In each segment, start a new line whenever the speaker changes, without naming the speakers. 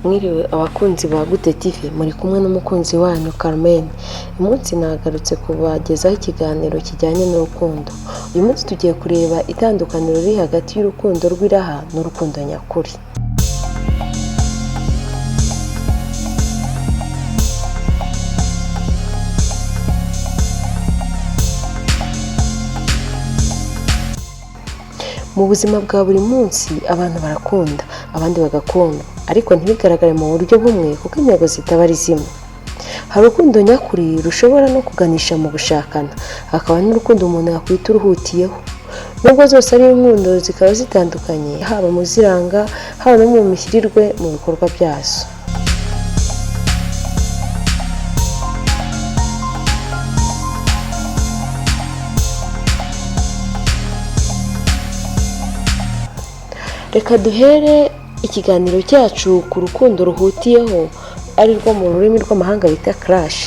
Mwiriwe abakunzi ba Gute TV, muri kumwe n'umukunzi wanyu Carmen. Uyu munsi nagarutse kubagezaho ikiganiro kijyanye n'urukundo. Uyu munsi tugiye kureba itandukaniro riri hagati y'urukundo rw'iraha n'urukundo nyakuri. Mu buzima bwa buri munsi abantu barakunda, abandi bagakundwa, ariko ntibigaragare mu buryo bumwe kuko intego zitaba ari zimwe. Hari urukundo nyakuri rushobora no kuganisha mu gushakana, hakaba n'urukundo umuntu yakwita uruhutiyeho. Nubwo zose ari inkundo zikaba zitandukanye haba mu ziranga, haba no mu mishyirirwe mu bikorwa byazo. Reka duhere ikiganiro cyacu ku rukundo ruhutiyeho ari rwo mu rurimi rw'amahanga bita crush.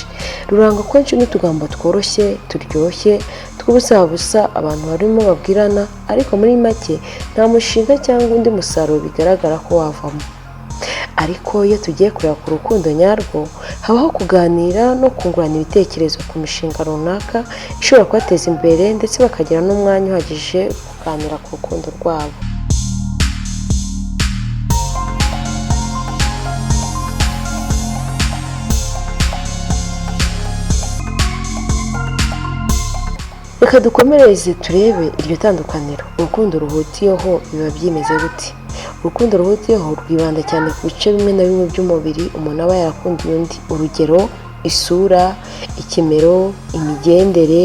Rurangwa kenshi n'utugambo tworoshye, turyoshye, tw'ubusabusa abantu barimo babwirana, ariko muri make nta mushinga cyangwa undi musaruro bigaragara ko wavamo. Ariko iyo tugiye kureba ku rukundo nyarwo, habaho kuganira no kungurana ibitekerezo ku mishinga runaka ishobora kubateza imbere, ndetse bakagira n'umwanya uhagije wo kuganira ku rukundo rwabo. Reka dukomereze turebe iryo tandukaniro. Urukundo ruhutiyeho biba byimeze gute? Urukundo ruhutiyeho rwibanda cyane ku bice bimwe na bimwe by'umubiri umuntu aba yarakundiye undi. Urugero: isura, ikimero, imigendere,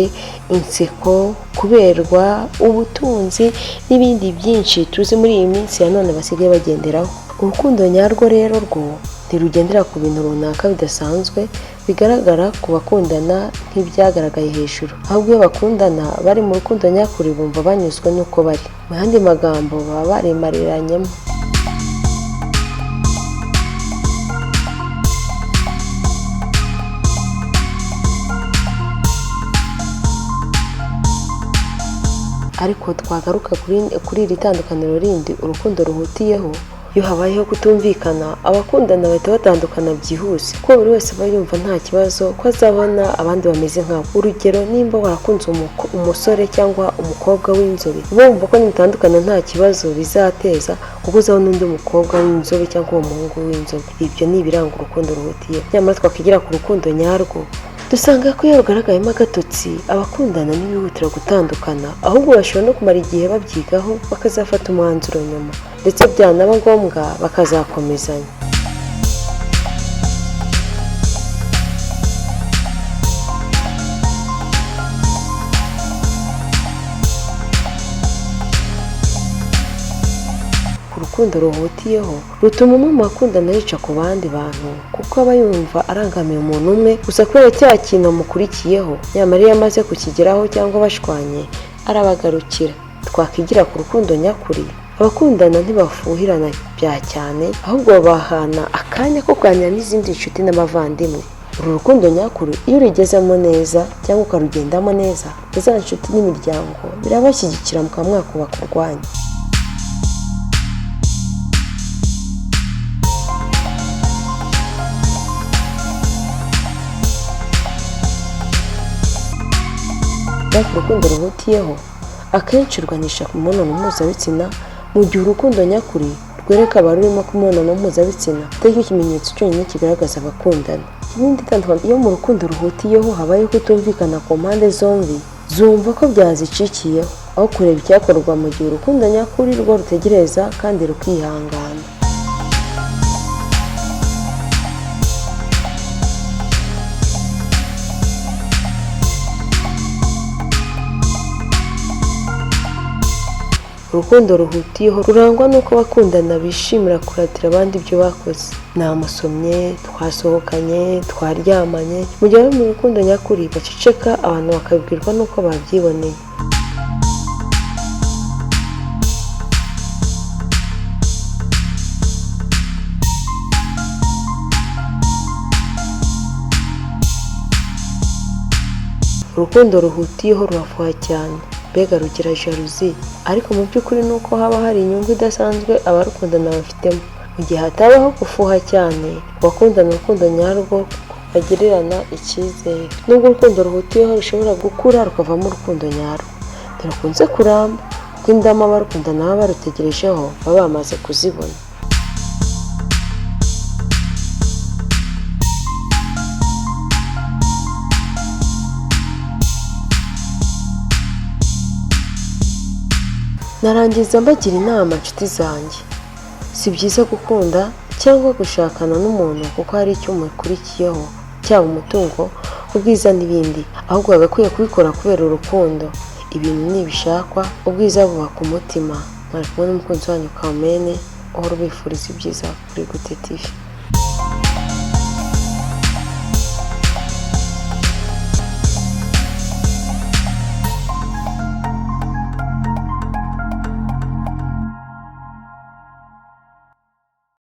inseko, kuberwa, ubutunzi n'ibindi byinshi tuzi muri iyi minsi ya none basigaye bagenderaho. Urukundo nyarwo rero rwo ntirugendera ku bintu runaka bidasanzwe bigaragara ku bakundana nk'ibyagaragaye hejuru, ahubwo iyo bakundana bari mu rukundo nyakuri bumva banyuzwe n'uko bari. Mu yandi magambo, baba baremariranyemo. Ariko twagaruka kuri iri tandukaniro rindi, urukundo ruhutiyeho, iyo habayeho kutumvikana, abakundana bahita batandukana byihuse, kuko buri wese aba yumva nta kibazo ko azabona abandi bameze nkabo. Urugero, nimba warakunze umusore cyangwa umukobwa w'inzobe, uba wumva ko nimutandukana nta kibazo bizateza, kuko uzabona undi mukobwa w'inzobe cyangwa uwo muhungu w'inzobe. Ibyo ni ibiranga urukundo ruhutiyeho. Nyamara twakwigira ku rukundo nyarwo, dusanga ko iyo rugaragayemo agatotsi, abakundana ntibihutira gutandukana, ahubwo bashobora no kumara igihe babyigaho, bakazafata umwanzuro nyuma, ndetse byanaba ngombwa bakazakomezanya. Urukundo ruhutiyeho rutuma umwe mu bakundana yica ku bandi bantu, kuko aba yumva arangamiye umuntu umwe gusa kubera cya kintu amukurikiyeho. Nyamara iyo amaze kukigeraho cyangwa bashwanye, arabagarukira. Twakwigira ku rukundo nyakuri, abakundana ntibafuhirana bya cyane, ahubwo babahana akanya ko kuganira n'izindi nshuti n'abavandimwe. Uru rukundo nyakuri iyo urugezemo neza cyangwa ukarugendamo neza, za nshuti n'imiryango birabashyigikira mukaba mwakubaka urwanyu. Ariko urukundo ruhutiyeho akenshi ruganisha ku mibonano mpuzabitsina, mu gihe urukundo nyakuri rwereka abarurimo ko imibonano mpuzabitsina atari cyo kimenyetso cyonyine kigaragaza abakundana. Ikindi tandukaniro, iyo mu rukundo ruhutiyeho habayeho kutumvikana ku mpande zombi, zumva ko byazicikiyeho aho kureba icyakorwa, mu gihe urukundo nyakuri rwo rutegereza kandi rukihangana. Urukundo ruhutiyeho rurangwa n'uko abakundana bishimira kuratira abandi ibyo bakoze: namusomye, twasohokanye, twaryamanye, mu gihe bari mu rukundo nyakuri baceceka, abantu bakabwirwa n'uko babyiboneye. Urukundo ruhutiyeho rurafuha cyane, mbega rugira jalousie, ariko mu by'ukuri ni uko haba hari inyungu idasanzwe abarukundana bafitemo. Mu gihe hatabaho gufuha cyane ku bakundana urukundo nyarwo, bagirirana icyizere. Nubwo urukundo ruhutiyeho rushobora gukura rukavamo urukundo nyarwo, ntirukunze kuramba kuko indamu abarukundana baba barutegerejeho baba bamaze kuzibona. Narangiza mbagira inama, nshuti zanjye: si byiza gukunda cyangwa gushakana n'umuntu kuko hari icyo umukurikiyeho, cyaba umutungo, ubwiza n'ibindi, ahubwo wagakwiye kubikora kubera urukundo. Ibintu ntibishakwa, ubwiza buba ku mutima. Mwari kumwe n'umukunzi wanyu Kamene, uhora ubifuriza ibyiza kuri Gute TV.